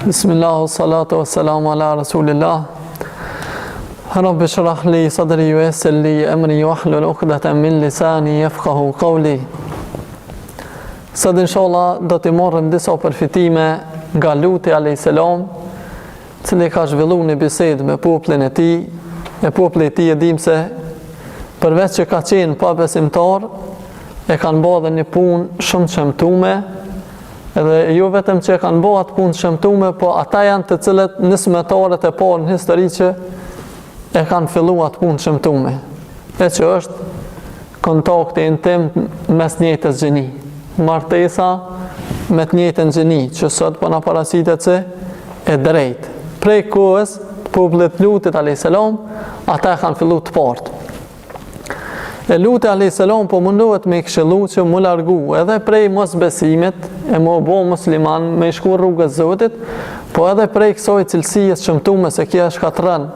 Bismillah, salatu wa salamu ala rasulillah. Rabbi shrah li sadri wa yassir li amri wahlul uqdatan min lisani yafqahu qawli. Sot inshallah do t'i marrim disa përfitime nga Luti alayhis salam, i cili ka zhvillu një bisedë me popullin e tij, e populli i tij e dimë se përveç që ka qenë pabesimtar, e kanë bo edhe një punë shumë të shëmtume, edhe jo vetëm që e kanë bo atë punë të shëmtume, po ata janë të cilët nismëtarët e parë në histori që e kanë fillu atë punë të shëmtume, e që është kontakti intim mes njëjtës gjini, martesa me të njëjtën gjini, që sot po na paraqitet si e drejtë. Prej kohës të popullit Lutit alayhis salam, ata e kanë fillu të parët. E Luti a.s. po mundohet me i këshillu që mu largu edhe prej mosbesimit e mu bo musliman me i shku rrugës Zotit, po edhe prej kësoj cilësie të shëmtume se kjo e shkatërron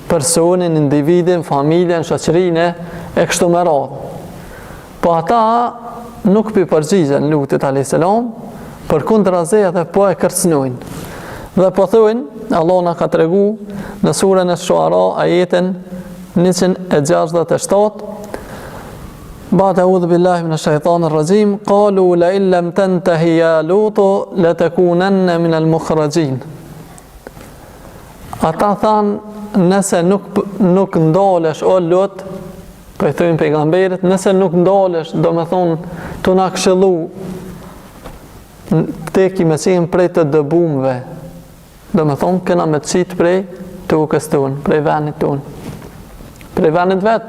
personin, individin, familjen, shoqërinë e kështu me radhë. Po ata nuk pi përgjigjen Lutit a.s. Përkundrazi edhe po e kërcënojnë. Dhe po thojnë, Allah na ka tregu në surën Esh-Shuara ajetin 167 Ba'de eudhu billahi mine shejtani rraxhim Kalu le in lem tentehi ja Lutu Le tekunenne minel mukhraxhin Ata thanë nëse nuk, nuk ndalesh o Lut Po i thojnë pejgamberit, nëse nuk ndalesh, domethonë, tu na këshillu, ti ki me qenë prej të dëbumve, domethonë, kena me të qitë prej tokës tonë, prej venit tonë, prej venit vet.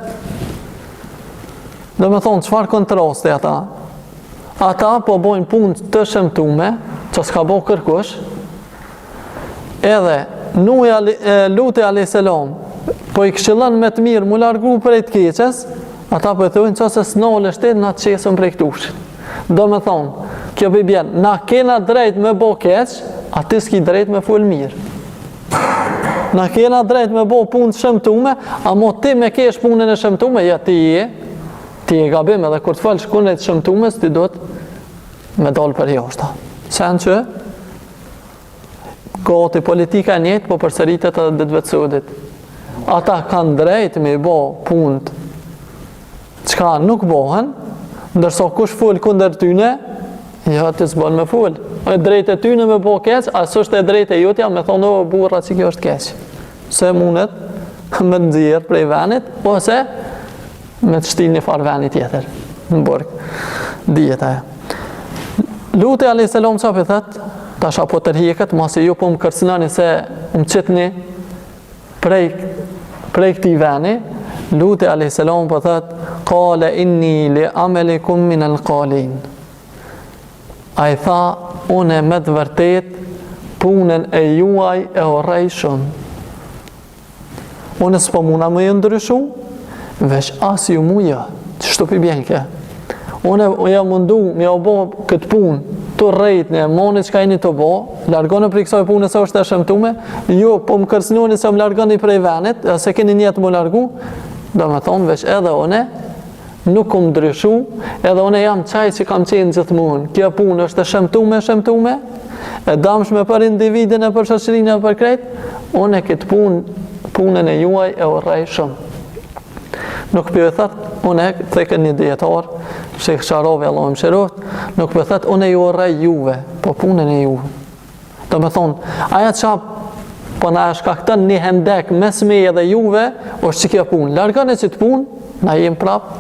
Domethonë, çfarë kontrasti ata? Ata po bojnë punë të shëmtume, që s'ka bo kërkush, Edhe Nuhi ali, e, Luti alayhis salam po i këshillon me të mirë mu largu prej të keqes, ata po i thonë nëse s'nalesh ti na të qesim prej këtushit. Domethonë, kjo po i bjen, na kena drejt me bo keq, a ti s'ki drejt me fol mirë. Na kena drejt me bo punë të shëmtume, amo ti me kesh punën e shëmtume, ja ti je, ti je gabim edhe kur të folsh kundër të shëmtumes, ti duhet me dalë përjashta. Sen që Gati politika e njëjtë po përsëritet edhe ditëve të sodit. Ata kanë drejt me i bo punët çka nuk bohen, ndërsa kush fol kundër tyne, jo ti s'bon me fol. E drejtë e tyne me bo keq, a s'është e drejtë e jotja me thonë o burra që kjo është keq. Se mundet me të nxjerr prej venit ose me të shti në farë veni tjetër, në burg. Dihet ajo. Luti a.s. ça po i thot, tash a po tërhiqet, masi ju po më kërcënoni se më qitni prej, prej këtij veni, Luti a.s. po thot, kale inni li amelikum min el kalin. Ai tha, une me të vërtet, punën e juaj e urrej shumë. Unë s'po muna me ju ndryshu, veç as ju mu jo, qështu pi bjen ke. Unë jam mundu me jau bo këtë punë, të rrejt në moni çka jeni tu bo, largonu prej kësaj pune se është e shëmtume, ju po më kërcënoni se më largoni prej venit, se keni nijet m'u largu, domethonë veç edhe une, Nuk kom ndryshu, edhe unë jam qaj që kam qenë gjithmonë. Kjo punë është e shëmtume, e shëmtume, e damshme për individin e për shoqërinë e për krejt, unë e këtë punë, punën e juaj e urrej shumë. Nuk po e thot, unë e thekën një dijetar, Shejh Sharavi, Allahu e mëshiroftë, nuk po e thot, unë e ju urrej juve, po punën e juve. Domethonë, aja ça po na e shkakton një hendek mes meje dhe juve, është qikjo punë. Largone qit punë, na jem prap,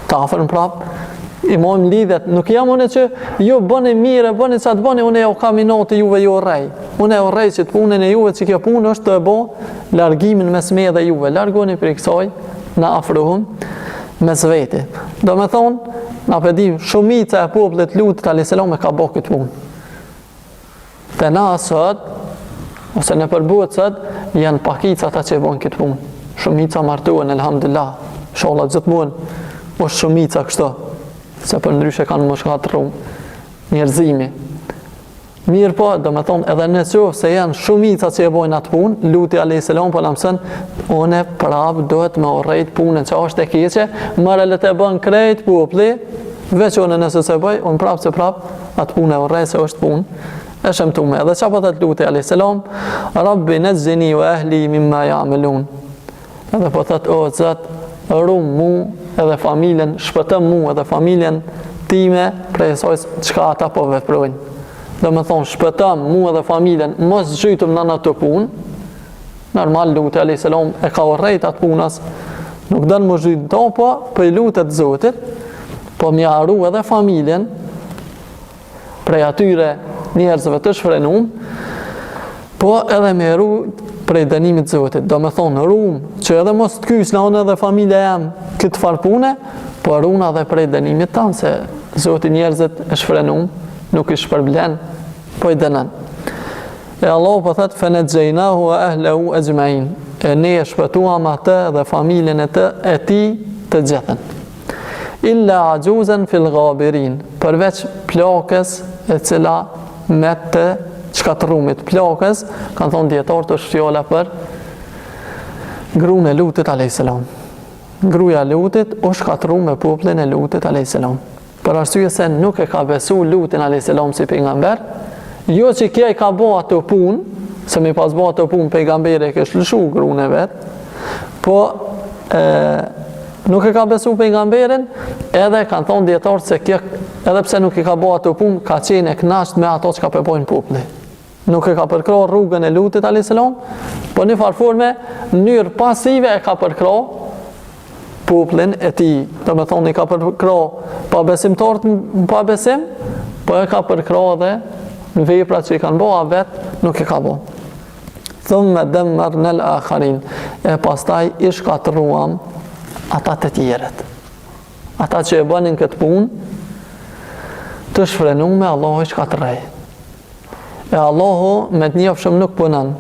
të afërm prap, i mojmë lidhjet. Nuk jam unë që ju bëni mirë, bëni ça të bëni, unë jau kam inati juve ju urrej. Unë e urrej qit punën e juve, që kjo punë është tu e bo largimin mes meje dhe juve. Largoni prej kësaj, na afrohum mes veti. Domethonë, na pe dim, shumica e popullit Lutit a.s. e ka bo këtë punë. Te na sot, ose nëpër botë sot, janë pakica ata që e bojnë këtë punë. Shumica martohen, elhamdulillah, inshallah gjithmonë, është shumica kështu, se përndryshe kanë m'u shkatrru njerëzimi. Mirëpo, domethonë, edhe në qoftë se janë shumica që e bojnë atë punë, Luti a.s. po na mëson, une prapë duhet me urrejt punën që është e keqe, more le të bën krejt populli, veç une nëse s'e bëj, unë prapë se prapë, atë punë e urrej se është punë E shëmtume. Edhe ça po thotë Luti a.s. Rabbi nexhini ve ehli mimma jamelun. Edhe po thotë, o Zot, rum mu edhe familjen, shpëtëm mu edhe familjen time prej asaj çka ata po veprojnë. Domethonë, shpëtëm mu edhe familjen, mos zhytëm na në atë punë, Normal Luti alayhis salam e ka urrejt atë punë as nuk don m'u zhyt n'to, po po i lutet Zotit, po m'ia ru edhe familjen prej atyre njerëzve të shfrenum, po edhe me ru prej dënimit të Zotit. Domethonë, rum, që edhe mos të kysna unë edhe familja jem këtë farë pune, po runa edhe prej dënimit tanë, se Zoti njerëzit e shfrenum, nuk i shpërblen, po i dënon. E Allahu po thotë fenexhejnahu wa ehlehu exhmain. E ne e shpëtuam atë dhe familjen e të e tij të gjithën. Illa ajuzen fil ghabirin, përveç plakës e cila met te shkatërrumit. Plakës, kanë thonë dijetarët është fjala për gruan e Lutit alayhis salam. Gruaja e Lutit u shkatërru me popullin e Lutit alayhis salam. Për arsye se nuk e ka besu Lutin a.s. si pejgamber, jo që kjo i ka bo ato punë, se me pas bo ato punë pejgamberi e kish lëshu grun e vet, po e, nuk e ka besu pejgamberin, edhe kanë thonë dijetarët se kjo, edhe pse nuk i ka bo ato punë, ka qenë e knaqt me ato çka po bojnë populli. Nuk e ka përkrah rrugën e Lutit a.s. Po një farë forme, në mënyrë pasive e ka përkrah popullin e tij. Domethonë, i ka përkrah pabesimtarët në pabesim, po e ka përkrah edhe në veprat që i kanë bo, a vetë nuk e ka bo. Thumme demmernel akharin, e pastaj i shkatërruam ata të tjerët. Ata që e bënin këtë punë, të shfrenume, Allahu i shkatërroi. E Allahu me të njofshëm nuk punon.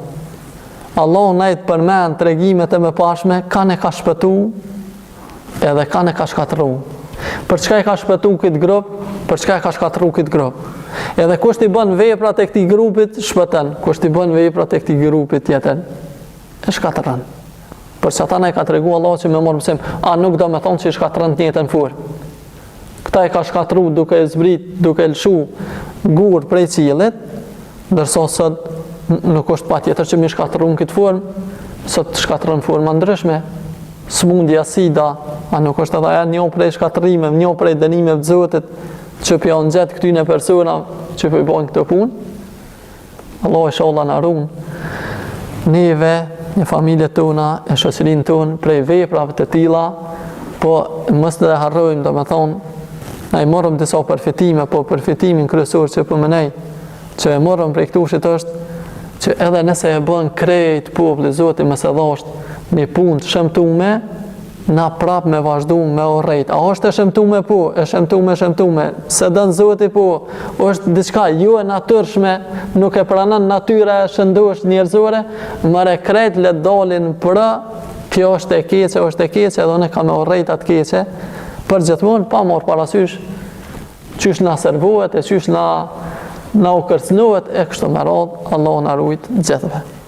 Allahu na i përmend tregimet e mëparshme, kanë e ka shpëtu edhe kanë e ka shkatërru. Për çka e ka shpëtu këtë grup, për çka e ka shkatërru këtë grup. Edhe kush t'i bën veprat e këtij grupit, shpëton. Kush t'i bën veprat e këtij grupit tjetër, e shkatërron. Për qata na e ka tregu Allahu që me marrë mësim, a nuk do me thonë që i shkatërron të njëjtën formë. Këta e ka shkatërru duke e zbrit, duke e lëshu gur prej qiellit, ndërsa sot nuk është patjetër që mi shkatërru në këtë formë, sot shkatërron forma ndryshme, smundja sida, a nuk është edhe ajo një prej shkatërrimeve, një prej dënimeve të Zotit që po jau ngjet këtyne persona që po i bojnë këtë punë, Allahu ishalla na run neve, e familjet tona, e shoqërinë tonë prej veprave të tilla, po mos të harrojmë, domethonë, na i morëm disa përfitime, po përfitimin kryesor që po menoj, që e morëm prej këtushit është që edhe nëse e bën krejt populli Zoti mos e dhashtë një punë të shëmtume, na prap me vazhdu me urrejt. A është e shëmtume po, e shëmtume, e shëmtume. S'e don Zoti po, është diçka jo e natyrshme, nuk e pranon natyra e shëndoshë njerëzore, more krejt le dalin për kjo është e keqe, është e keqe, edhe unë kam me urrejt atë keqe, për gjithmonë pa marrë parasysh qysh na servohet e qysh na na u kërcënohet e kështu me radhë, Allahu na rujt gjithëve.